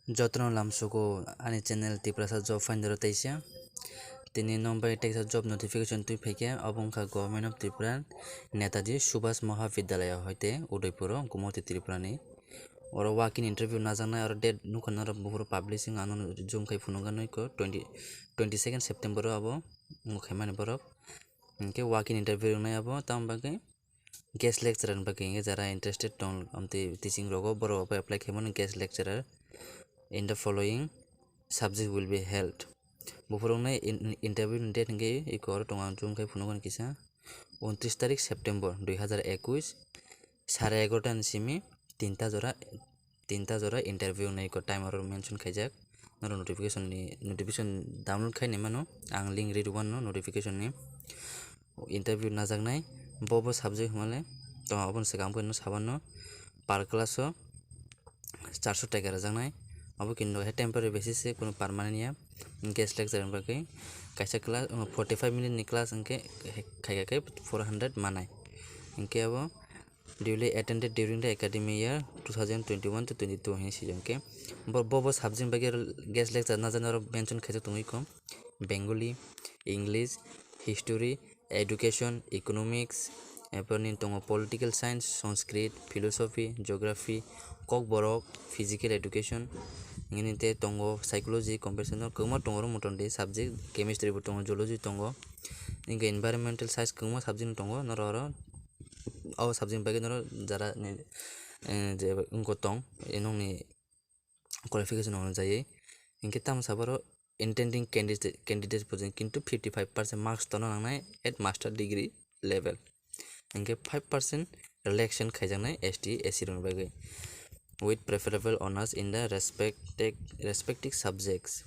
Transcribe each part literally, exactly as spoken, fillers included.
Jotono lamsugo ani channel Tiprasa Job Finder o teisa. Tini nokbai teksa job notification twi phaikha, obo wngkha Government of Tripura, Netaji Subhas Mahavidyalaya hoite Udaipur o, Gumoti Tripura ni. Oro walk-in interview najaknai, oro date nukha norok buphuru publishing, ano zoom khai phunukgwi nukho twenty, twenty second September o abo wngkha mani borok. Hinkhe walk-in interview wngnai abo, tamo bagwi guest lecturer ni bagwi hinkhe jara interested tong, amtwi teaching rogo borok abo apply khaimano guest lecturer in the following subject will be held. Buphuru wngnai in-, interview ni date hinkhe eko oro tongo, ang zoom khai phunukgwi kisa untris tarik September dui hazar ekush, sare egarota ni simi tinta jora, tinta jora interview wngnai eko time oro mention khaijak. Norok notification ni, notification download khai nai mano, ang link ri rwmano notification ni. Interview najaknai, bo bo subject hwnmale tongo, aboni swkang bo no sabano per class o charso taka rwjaknai. Abo kintu hai temporary basis se, kunu permanent ya. Guest lecturer ni bagwi kaisa class, forty five minute ni class hinkhe khaikha khe four hundred manai. Hinkhe abo duly attended during the academic year two thousand twenty-one to twenty-two hinwi swijak khe. Bo, bo, bo subject bagwi guest lecturer najaknai oro mention khaijak tongwi kho. Bengali, English, History, Education, Economics, erpor ni tongo Political Science, Sanskrit, Philosophy, Geography, Kokborok, Physical Education, hingke ni te tongo Psychology, Computer Science, no kwbangma tongo oro motamoti subject, Chemistry bo tongo, Zoology tongo, hingke Environmental Science kwbangma subject no tongo, norok oro o subject ni bagwi norok jara ni, eh, je wngkha tong, eh, nokni qualification rok hwnjai, hingke tamo sabo oro intending candidate, candidate bo jeng, kintu fifty five percent marks tongna nangnai at master degree level, hingke five percent relaxation khaijaknai S T, S C rokni bagwi, with preferable honours in the respected, respective subjects.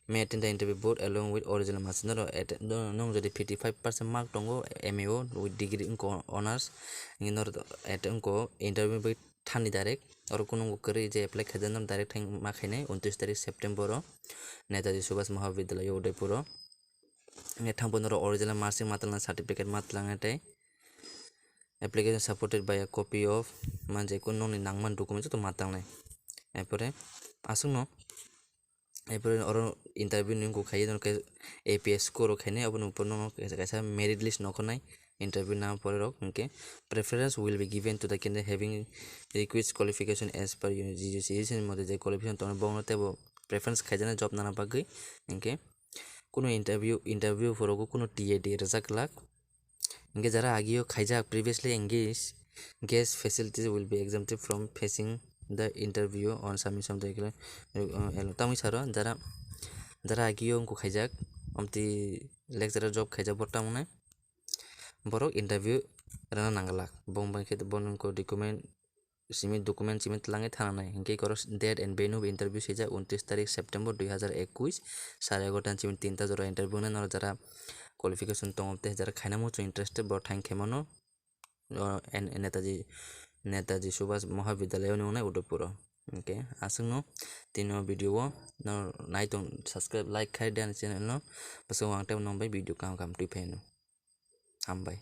May attend the interview board along with original marks. Norok atte-, no-, nong jodi fifty five percent mark tongo, M A O with degree wngkha honours, hingke norok atte wngkha interview bai thani direct. Oro kunu wngkha kwrwi je apply khaijak, norok direct thang ma khainai untris tarik September o Netaji Subhas Mahavidyalaya Udaipur o. Hingke thangbo norok original marks ma twlang, certificate ma twlang tei application supported by a copy of, manje kunu nokni nangmani document joto ma tangnai. Erpore aswkno, erpore oro interview ni wngkha khaye, norok A P S score rok khainai, aboni upor nono kaisa, kaisa merit list nokho nai interview na pore rok, hingke preference will be given to the candidate having requisite qualification as per U G C ni mote je qualification tongo, bongno teibo preference khaijaknai job nana bagwi, hingke kunu interview, interview phorogo kunu T A D rwjak glak. Hingke jara agio khaijak, previously engaged, guest facilities will be exempted from facing the interview on submission of the, uh, elo. Tamoni saro jara, jara agio wngkha khaijak, omtwi lecturer job khaijak, bo tamoni borok interview rwna nangwlak. Bo wngkha khe bono wngkha document simi, document simi twlangwi thananai. Hinkhe oro date and venue bo interview swijak, untris tarik September dui hazar ekush, sare egarota ni simi tinta jora interview wngnai. Norok jara qualification tongo tei jara khaina muchung interested, borok thang khe mano, o, en-, Netaji, Netaji Subhas Mahavidyalaya ni wngnai Udaipur o. Hinkhe aswkno tini o video o no nai tong, subscribe, like khai di ani channel no, bwskango ang tei nong bai video kaham kaham twi phai no. Hambai.